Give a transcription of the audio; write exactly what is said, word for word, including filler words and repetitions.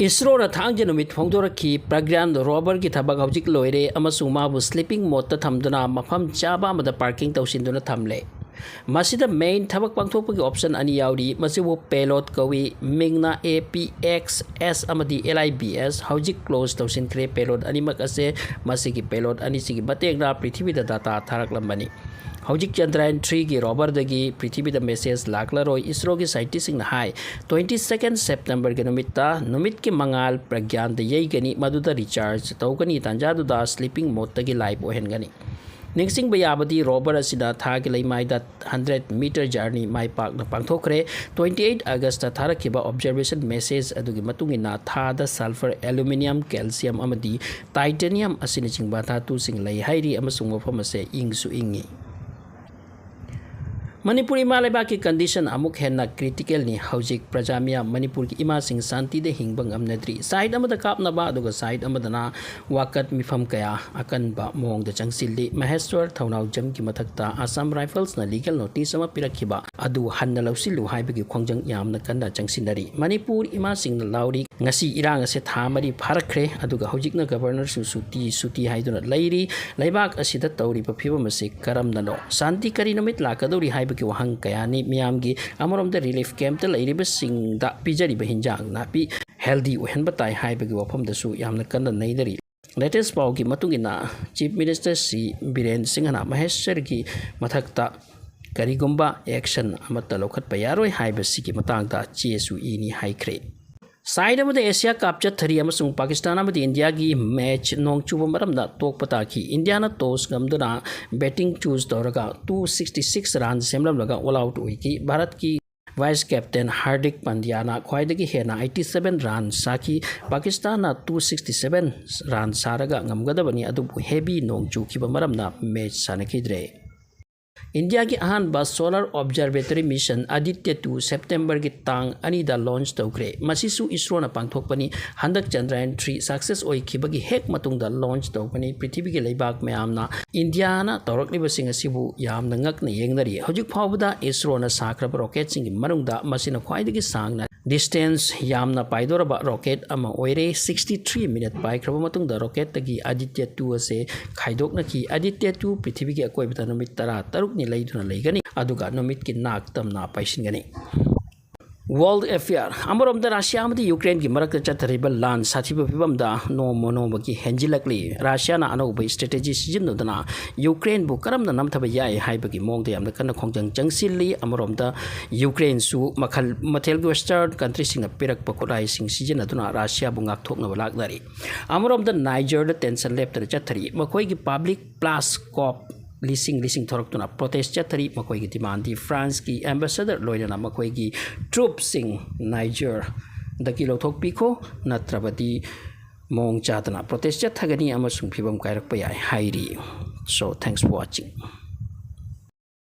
ꯏꯁꯔꯣꯅ ꯊꯥꯡꯖ ꯅꯨꯃꯤꯠ ꯐꯣꯡꯗꯣꯔꯛꯈꯤ, ꯄ꯭ꯔꯒ꯭ꯌꯥꯟ ꯔꯣꯕꯔꯒꯤ ꯊꯕꯛ ꯍꯧꯖꯤꯛ ꯂꯣꯏꯔꯦ ꯑꯃꯁꯨꯡ ꯃꯥꯕꯨ ꯁ꯭ꯂꯤꯄꯤꯡ ꯃꯣꯗꯇ ꯊꯝꯗꯨꯅ ꯃꯐꯝ ꯆꯥꯕ ꯑꯃꯗ ꯄꯥꯔꯀꯤꯡ ꯇꯧꯁꯤꯟꯗꯨꯅ ꯊꯝꯂꯦ꯫ ꯃꯁꯤꯗ ꯃꯦꯟ ꯊꯕꯛ ꯄꯥꯡꯊꯣꯛꯄꯒꯤ ꯑꯣꯞꯁꯟ ꯑꯅꯤ ꯌꯥꯎꯔꯤ꯫ ꯃꯁꯤꯕꯨ ꯄꯦꯂꯣꯗ ꯀꯧꯏ꯫ ꯃꯤꯡꯅ ꯑꯦ ꯄꯤ ꯑꯦꯛꯁ ꯑꯦꯁ ꯑꯃꯗꯤ ꯑꯦꯜ ꯑꯥꯏ ꯕꯤ ꯑꯦꯁ꯫ ꯍꯧꯖꯤꯛ ꯀ꯭ꯂꯣꯖ ꯇꯧꯁꯤꯟꯈ꯭ꯔꯦ ꯄꯦꯂꯣꯗ ꯑꯅꯤꯃꯛ ꯑꯁꯦ꯫ ꯃꯁꯤꯒꯤ ꯄꯦꯂꯣꯗ ꯑꯅꯤꯁꯤꯒꯤ ꯃꯇꯦꯡꯅ ꯄ꯭ꯔꯤꯊꯤꯕꯤꯗ ꯗꯥꯇꯥ ꯊꯥꯔꯛꯂꯝꯕꯅꯤ꯫ ꯍꯧꯖꯤꯛ ꯆꯟꯗ꯭ꯔꯌꯥꯟ ꯊ꯭ꯔꯤꯒꯤ ꯔꯣꯕꯔꯗꯒꯤ ꯄ꯭ꯔꯤꯊꯤꯕꯤꯗ ꯃꯦꯁꯦꯖ ꯂꯥꯛꯂꯔꯣꯏ꯫ ꯏꯁꯔꯣꯒꯤ ꯁꯥꯏꯟꯇꯤꯁꯁꯤꯡꯅ ꯍꯥꯏ, ꯇ꯭ꯋꯦꯟꯇꯤ ꯁꯦꯀꯦꯟ ꯁꯦꯞꯇꯦꯝꯕꯔꯒꯤ ꯅꯨꯃꯤꯠꯇ ꯅꯨꯃꯤꯠꯀꯤ ꯃꯉꯥꯜ ꯄ꯭ꯔꯒ꯭ꯌꯥꯟꯗ ꯌꯩꯒꯅꯤ, ꯃꯗꯨꯗ ꯔꯤꯆꯥꯔꯖ ꯇꯧꯒꯅꯤ꯫ ꯇꯥꯟꯖꯥꯗꯨꯗ ꯁ꯭ꯂꯤꯄꯤꯡ ꯃꯣꯗꯇꯒꯤ ꯂꯥꯏꯐ ꯑꯣꯏꯍꯟꯒꯅꯤ꯫ ꯅꯤꯡꯁꯤꯡꯕ ꯌꯥꯕꯗꯤ, ꯔꯣꯕꯔ ꯑꯁꯤꯅ ꯊꯥꯒꯤ ꯂꯩꯃꯥꯏꯗ ꯍꯟꯗ꯭ꯔꯦꯠ ꯃꯤꯇꯔ ꯖꯔꯅꯤ ꯃꯥꯏ ꯄꯥꯛꯅ ꯄꯥꯡꯊꯣꯛꯈ꯭ꯔꯦ꯫ ꯇ꯭ꯋꯦꯟꯇꯤ ꯑꯩꯠ ꯑꯥꯒꯁꯇ ꯊꯥꯔꯛꯈꯤꯕ ꯑꯣꯕꯖꯔꯕꯦꯁꯟ ꯃꯦꯁꯦꯖ ꯑꯗꯨꯒꯤ ꯃꯇꯨꯡ ꯏꯟꯅ, ꯊꯥꯗ ꯁꯜꯐꯔ, ꯑꯦꯂꯨꯃꯤꯅꯤꯌꯝ, ꯀꯦꯜꯁꯤꯌꯝ ꯑꯃꯗꯤ ꯇꯥꯏꯇꯦꯅꯤꯌꯝ ꯑꯁꯤꯅꯆꯤꯡꯕ ꯙꯥꯇꯨꯁꯤꯡ ꯂꯩ ꯍꯥꯏꯔꯤ ꯑꯃꯁꯨꯡ ꯃꯐꯝ ꯑꯁꯦ ꯏꯪꯁꯨ ꯏꯪꯉꯤ꯫ ꯃꯅꯤꯄꯨꯔ ꯏꯃꯥ ꯂꯩꯕꯥꯛꯀꯤ ꯀꯟꯗꯤꯁꯟ ꯑꯃꯨꯛ ꯍꯦꯟꯅ ꯀ꯭ꯔꯤꯇꯤꯀꯦꯜꯅꯤ꯫ ꯍꯧꯖꯤꯛ ꯄ꯭ꯔꯖꯥ ꯃꯤꯌꯥꯝ, ꯃꯅꯤꯄꯨꯔꯒꯤ ꯏꯃꯥꯁꯤꯡ ꯁꯥꯟꯇꯤꯗ ꯍꯤꯡꯕ ꯉꯝꯅꯗ꯭ꯔꯤ꯫ ꯁꯥꯏꯠ ꯑꯃꯗ ꯀꯥꯞꯅꯕ, ꯑꯗꯨꯒ ꯁꯥꯏꯠ ꯑꯃꯗꯅ ꯋꯥꯀꯠ ꯃꯤꯐꯝ ꯀꯌꯥ ꯑꯀꯟꯕ ꯃꯑꯣꯡꯗ ꯆꯪꯁꯤꯜꯂꯤ꯫ ꯃꯍꯦꯁ꯭ꯋꯔ ꯊꯧꯅꯥꯎꯖꯝꯒꯤ ꯃꯊꯛꯇ ꯑꯁꯥꯝ ꯔꯥꯏꯐꯜꯁꯅ ꯂꯤꯒꯦꯜ ꯅꯣꯇꯤꯁ ꯑꯃ ꯄꯤꯔꯛꯈꯤꯕ ꯑꯗꯨ ꯍꯟꯅ ꯂꯧꯁꯤꯜꯂꯨ ꯍꯥꯏꯕꯒꯤ ꯈꯣꯡꯖꯪ ꯌꯥꯝꯅ ꯀꯟꯅ ꯆꯪꯁꯤꯟꯅꯔꯤ꯫ ꯃꯅꯤꯄꯨꯔ ꯏꯃꯥꯁꯤꯡꯅ ꯂꯥꯎꯔꯤ, ꯉꯁꯤ ꯏꯔꯥꯡ ꯑꯁꯦ ꯊꯥ ꯃꯔꯤ ꯐꯥꯔꯛꯈ꯭ꯔꯦ, ꯑꯗꯨꯒ ꯍꯧꯖꯤꯛꯅ ꯒꯕꯔꯅꯔꯁꯨ ꯁꯨꯇꯤ, ꯁꯨꯇꯤ ꯍꯥꯏꯗꯨꯅ ꯂꯩꯔꯤ꯫ ꯂꯩꯕꯥꯛ ꯑꯁꯤꯗ ꯇꯧꯔꯤꯕ ꯐꯤꯕꯝ ꯑꯁꯤ ꯀꯔꯝꯅꯅꯣ? ꯁꯥꯟꯇꯤ ꯀꯔꯤ ꯅꯨꯃꯤꯠ ꯂꯥꯛꯀꯗꯧꯔꯤ ꯍꯥꯏꯕꯒꯤ ꯋꯥꯍꯪ ꯀꯌꯥꯅꯤ꯫ ꯃꯤꯌꯥꯝꯒꯤ ꯑꯃꯔꯣꯝꯗ ꯔꯤꯂꯤꯐ ꯀꯦꯝꯞꯇ ꯂꯩꯔꯤꯕꯁꯤꯡꯗ ꯄꯤꯖꯔꯤꯕ ꯍꯤꯟꯖꯥꯡ ꯅꯥꯄꯤ ꯍꯦꯜꯗꯤ ꯑꯣꯏꯍꯟꯕ ꯇꯥꯏ ꯍꯥꯏꯕꯒꯤ ꯋꯥꯐꯝꯗꯁꯨ ꯌꯥꯝꯅ ꯀꯟꯅ ꯅꯩꯅꯔꯤ꯫ ꯂꯦꯇꯦꯁ ꯄꯥꯎꯒꯤ ꯃꯇꯨꯡ ꯏꯟꯅ, ꯆꯤꯐ ꯃꯤꯅꯤꯁꯇꯔ ꯁꯤ ꯕꯤꯔꯦꯟ ꯁꯤꯡꯍꯅ ꯃꯍꯦꯁ꯭ꯋꯔꯒꯤ ꯃꯊꯛꯇ ꯀꯔꯤꯒꯨꯝꯕ ꯑꯦꯛꯁꯟ ꯑꯃꯠꯇ ꯂꯧꯈꯠꯄ ꯌꯥꯔꯣꯏ ꯍꯥꯏꯕꯁꯤꯒꯤ ꯃꯇꯥꯡꯗ ꯆꯦꯁꯨ ꯏꯅꯤ ꯍꯥꯏꯈ꯭ꯔꯦ꯫ ꯁꯥꯏꯠ ꯑꯃꯗ ꯑꯦꯁꯤꯌꯥ ꯀꯞ ꯆꯠꯊꯔꯤ ꯑꯃꯁꯨꯡ ꯄꯥꯀꯤꯁꯇꯥꯟ ꯑꯃꯗꯤ ꯏꯟꯗꯤꯌꯥꯒꯤ ꯃꯦꯆ ꯅꯣꯡ ꯆꯨꯕ ꯃꯔꯝꯅ ꯇꯣꯛꯄ ꯇꯥꯈꯤ꯫ ꯏꯟꯗꯤꯌꯥꯅ ꯇꯣꯁ ꯉꯝꯗꯨꯅ ꯕꯦꯇꯤꯡ ꯆꯨꯁ ꯇꯧꯔꯒ ꯇꯨ ꯁꯤꯛꯁꯇꯤ ꯁꯤꯛꯁ ꯔꯟ ꯁꯦꯝꯂꯝꯂꯒ ꯑꯣꯜ ꯑꯥꯎꯠ ꯑꯣꯏꯈꯤ꯫ ꯚꯥꯔꯠꯀꯤ ꯚꯥꯏꯁ ꯀꯦꯞꯇꯦꯟ ꯍꯥꯔꯗꯤꯛ ꯄꯥꯟꯗ꯭ꯌꯥꯅ ꯈ꯭ꯋꯥꯏꯗꯒꯤ ꯍꯦꯟꯅ ꯑꯩꯠꯇꯤ ꯁꯚꯦꯟ ꯔꯟ ꯁꯥꯈꯤ꯫ ꯄꯥꯀꯤꯁꯇꯥꯟꯅ ꯇꯨ ꯁꯤꯛꯁꯇꯤ ꯁꯚꯦꯟ ꯔꯟ ꯁꯥꯔꯒ ꯉꯝꯒꯗꯕꯅꯤ, ꯑꯗꯨꯕꯨ ꯍꯦꯚꯤ ꯅꯣꯡ ꯆꯨꯈꯤꯕ ꯃꯔꯝꯅ ꯃꯦꯆ ꯁꯥꯟꯅꯈꯤꯗ꯭ꯔꯦ꯫ ꯏꯟꯗꯤꯌꯥꯒꯤ ꯑꯍꯥꯟꯕ solar observatory mission Aditya two ꯁꯦꯞꯇꯦꯝꯕꯔꯒꯤ ꯇꯥꯡ ꯑꯅꯤꯗ ꯂꯣꯟꯆ ꯇꯧꯈ꯭ꯔꯦ꯫ ꯃꯁꯤꯁꯨ ꯏꯁꯔꯣꯅ ꯄꯥꯡꯊꯣꯛꯄꯅꯤ꯫ ꯍꯟꯗꯛ ꯆꯟꯗ꯭ꯔꯌꯥꯟ ꯊ꯭ꯔꯤ ꯁꯛꯁꯦꯁ ꯑꯣꯏꯈꯤꯕꯒꯤ ꯍꯦꯛ ꯃꯇꯨꯡꯗ ꯂꯣꯟꯆ ꯇꯧꯕꯅꯤ꯫ ꯄ꯭ꯔꯤꯊꯤꯕꯤꯒꯤ ꯂꯩꯕꯥꯛ ꯃꯌꯥꯝꯅ ꯏꯟꯗꯤꯌꯥꯅ ꯇꯧꯔꯛꯂꯤꯕꯁꯤꯡ ꯑꯁꯤꯕꯨ ꯌꯥꯝꯅ ꯉꯛꯅ ꯌꯦꯡꯅꯔꯤ꯫ ꯍꯧꯖꯤꯛ ꯐꯥꯎꯕꯗ ꯏꯁꯔꯣꯅ ꯁꯥꯈ꯭ꯔꯕ ꯔꯣꯀꯦꯠꯁꯤꯡꯒꯤ ꯃꯅꯨꯡꯗ ꯃꯁꯤꯅ ꯈ꯭ꯋꯥꯏꯗꯒꯤ ꯁꯥꯡꯅ Distance ꯌꯥꯝꯅ ꯄꯥꯏꯗꯧꯔꯕ rocket ꯑꯃ ꯑꯣꯏꯔꯦ꯫ Sixty three minute ꯄꯥꯏꯈ꯭ꯔꯕ ꯃꯇꯨꯡꯗ rocketꯇꯒꯤ Aditya two ꯑꯁꯦ ꯈꯥꯏꯗꯣꯛꯅꯈꯤ꯫ Aditya two ꯄ꯭ꯔꯤꯊꯤꯕꯤꯒꯤ ꯑꯀꯣꯏꯕꯗ ꯅꯨꯃꯤꯠ ꯇꯔꯥ ꯇꯔꯨꯛꯅꯤ ꯂꯩꯗꯨꯅ ꯂꯩꯒꯅꯤ, ꯑꯗꯨꯒ ꯅꯨꯃꯤꯠꯀꯤ ꯅꯥꯛ ꯇꯝꯅ ꯄꯥꯏꯁꯤꯟꯒꯅꯤ꯫ World affair꯫ ꯑꯃꯔꯣꯝꯗ ꯔꯁꯤꯌꯥ ꯑꯃꯗꯤ ꯌꯨꯀ꯭ꯔꯦꯟꯒꯤ ꯃꯔꯛꯇ ꯆꯠꯊꯔꯤꯕ ꯂꯥꯟ ꯁꯥꯊꯤꯕ ꯐꯤꯕꯝꯗ ꯅꯣꯡꯃ ꯅꯣꯡꯃꯒꯤ ꯍꯦꯟꯖꯤꯜꯂꯛꯂꯤ꯫ ꯔꯁꯤꯌꯥꯅ ꯑꯅꯧꯕ strategy ꯁꯤꯖꯤꯟꯅꯗꯨꯅ ꯌꯨꯀ꯭ꯔꯦꯟꯕꯨ ꯀꯔꯝꯅ ꯅꯝꯊꯕ ꯌꯥꯏ ꯍꯥꯏꯕꯒꯤ ꯃꯑꯣꯡꯗ ꯌꯥꯝꯅ ꯀꯟꯅ ꯈꯣꯡꯖꯪ ꯆꯪꯁꯤꯜꯂꯤ꯫ ꯑꯃꯔꯣꯝꯗ ꯌꯨꯀ꯭ꯔꯦꯟꯁꯨ ꯃꯈꯜ ꯃꯊꯦꯜꯒꯤ Western countryꯁꯤꯡꯅ ꯄꯤꯔꯛꯄ ꯈꯨꯠꯂꯥꯏꯁꯤꯡ ꯁꯤꯖꯤꯟꯅꯗꯨꯅ ꯔꯁꯤꯌꯥꯕꯨ ꯉꯥꯛꯊꯣꯛꯅꯕ ꯂꯥꯛꯅꯔꯤ꯫ ꯑꯃꯔꯣꯝꯗ ꯅꯥꯏꯖꯔꯗ tension ꯂꯦꯞꯇꯅ ꯆꯠꯊꯔꯤ꯫ ꯃꯈꯣꯏꯒꯤ public plus cop ꯂꯤꯁꯤꯡ ꯂꯤꯁꯤꯡ ꯊꯣꯔꯛꯇꯨꯅ protest ꯆꯠꯊꯔꯤ꯫ ꯃꯈꯣꯏꯒꯤ demandꯗꯤ Franceꯀꯤ ambassador ꯂꯣꯏꯅꯅ ꯃꯈꯣꯏꯒꯤ troopꯁꯤꯡ ꯅꯥꯏꯖꯔꯗꯒꯤ ꯂꯧꯊꯣꯛꯄꯤꯈꯣ, ꯅꯠꯇ꯭ꯔꯕꯗꯤ ꯃꯑꯣꯡ ꯆꯥꯗꯅ protest ꯆꯠꯊꯒꯅꯤ ꯑꯃꯁꯨꯡ ꯐꯤꯕꯝ ꯀꯥꯏꯔꯛꯄ ꯌꯥꯏ ꯍꯥꯏꯔꯤ꯫ So, thanks for watching꯫